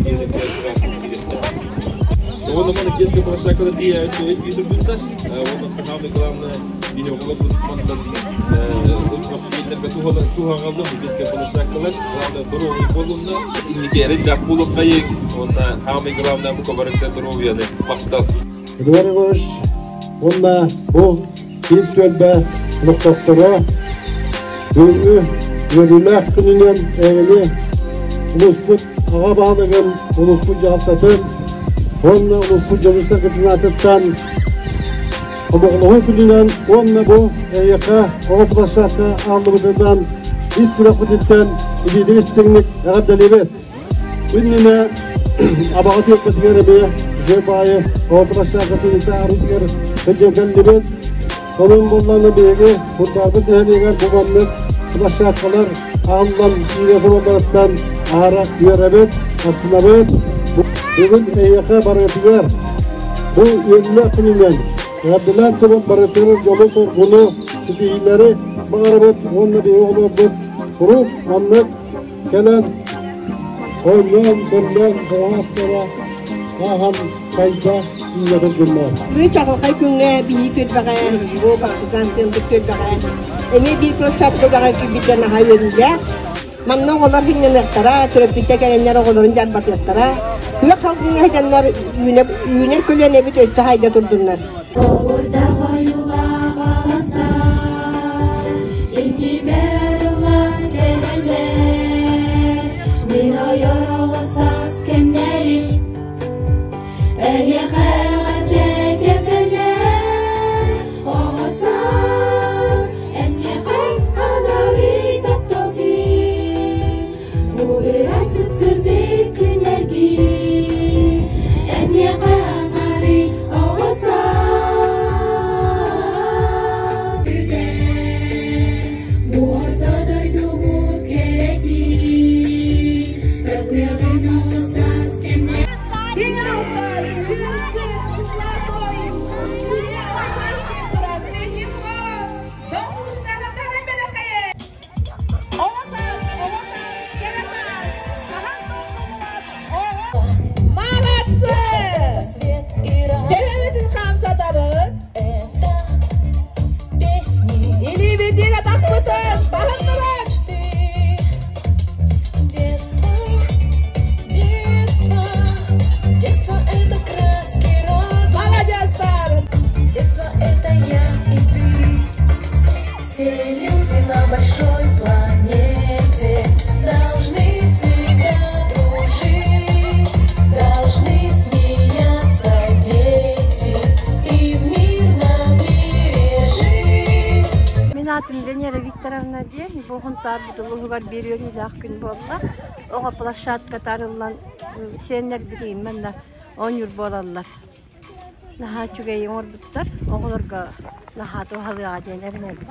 киэҥник киириэхтээх. Уонна маны детская площадкада тиийэ киирбиттэр. Уонна самое главное, биһи оҕолорбут мантан туһаҕаллар детская площадкалар. Главное, здоровый буолунна. Инники эрэллээх буолуоххайыҥ. Уонна самое главное, бука барыта здоровьяны махтал. Эдуард Егорович уонна бу Киин түөлбэ олохтоохторо бүгүҥҥү үөрүүлээх күнүнэн эһигини улууспут аҕа баһылыгын, улууспут дьаһалтатын уонна улууспут дьонун-сэргэтин аатыттан хомоҕолоһуу күнүнэн уонна бу эһиэхэ оҕо площадка ааллыбытынан ис сүрэхпититтэн илиитин истиҥник эҕэрдэлиибит! Иннинэ Абаҕа түөлбэтигэр эмиэ үчүгэй баайы оҕо площадкатын арыытыгар сылдьан кэллибит. Сонун буоллаҕына биһиги Курдаабыт нэһилиэгэр бу маннык площадкалар аһыллан киирэ туралларыттан аһара үөрэбит, астынабыт. Бүгүн эһиэхэ барыгытыгар бу үөрүүлээх күнүнэн эҕэрдэлээн туран барытыгар дьолу-соргуну, ситиһиилэри баҕарабыт уонна биһиги оҕолорбут куруук маннык Кэлэн оонньоон, көрдөөн, оҕо ааһан сайда үүнэ турдуннар. Ыы чаҕылхай күҥҥэ биһии түөлбэҕэ, бу партизан сыанбыт түөлбэҕэ эмиэ биир площадка үлэҕэ киирбиттэр наһаа үөрүүлээх. Манна оҕолор сынньаныахтара, төрөппүттэр кэлэннэр оҕолорун дьарбатыахтара. Күөх халгыҥҥа сылдьаннар үүнэр көлүөнэбит өссө хайда турдуннар. Оҕурдах ойуулаах аластар, иннибэр арыллан кэлэллэр. Мин ойор оҕо саас кэмнэрим, эһиэхэ эҕэрдэ тиэрдэллэр. Оҕо саас, эн миэхэ анарый тапталгын, бу ыраас сып-сырдык күннэргин, эн миэхэ анарый оҕо саас бүтэр. Бу орто дойдубут кэрэтин, таптыаҕын оҕо саас кэмнэр. Молодцы! Төбөбүтүн хамсатабыт. Илиибитин атахпытын таһынныбыт. Молодецтар! Все люди на большой планете должны всегда дружить, должны смеяться дети и в мирном мире жить. Мин аатым Венера Викторовна диэн, бу Хунтаарбыт улууһугар биир үөрүүлээх күн буолла. Оҕо площадка тарыллан сиэннэрбитин манна оонньуур буолаллар. Наһаа үчүгэй оҥорбуттар, оҕолорго наһаа туһалыаҕа диэн эрэнэбит.